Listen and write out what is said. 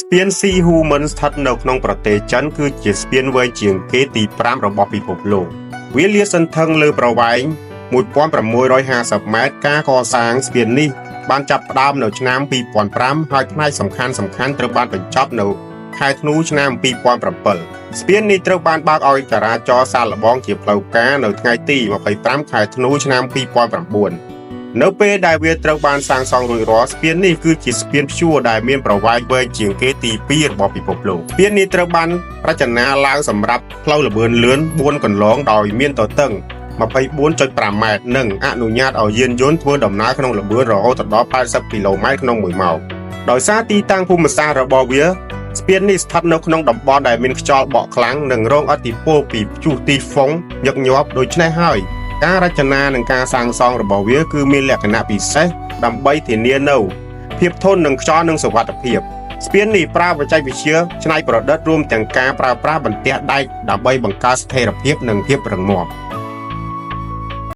ស្ពានស៊ីហ៊ូមិនស្ថិតនៅក្នុងប្រទេសចិនគឺជាស្ពានវែងជាងគេទី5របស់ពិភពលោកវាលាតសន្ធឹងលើប្រវែង1650ម៉ែត្រការកសាងស្ពាននេះបានចាប់ផ្ដើមនៅឆ្នាំ2005ហើយផ្នែកសំខាន់សំខាន់ត្រូវបានបញ្ចប់នៅខែធ្នូឆ្នាំ2007ស្ពាននេះត្រូវបានបើកឲ្យចរាចរណ៍សាកល្បងជាផ្លូវការនៅថ្ងៃទី25ខែធ្នូឆ្នាំ2009នៅពេលដែលវាត្រូវបានសាងសង់រួចរាល់ស្ពាននេះគឺជាស្ពានព្យួរដែលមានប្រវែងវែងជាងគេទី2របស់ពិភពលោកស្ពាននេះត្រូវបានរចនាឡើងសម្រាប់ផ្លូវល្បឿនលឿន4កន្លងដោយមានទទឹង24.5ម៉ែត្រនិងអនុញ្ញាតឲ្យយានយន្តធ្វើដំណើរក្នុងល្បឿនរហូតដល់80គីឡូម៉ែត្រក្នុង1ម៉ោងដោយសារទីតាំងភូមិសាស្ត្ររបស់វាស្ពាននេះស្ថិតនៅក្នុងតំបន់ដែលមានខ្យល់បក់ខ្លាំងនិងរងឥទ្ធិពលពីព្យុះទីហ្វុងញឹកញាប់ដូច្នេះហើយការរចនានិងការសាងសង់របស់វាគឺមានលក្ខណៈពិសេសដើម្បីធានានូវភាពធន់នឹងខ្យល់និងសុវត្ថិភាពស្ពាននេះប្រើបច្ចេកវិទ្យាច្នៃប្រឌិតរួមទាំងការប្រើប្រាស់បន្ទះដែកដើម្បីបង្កើតស្ថិរភាពនិងភាពរឹងមាំ។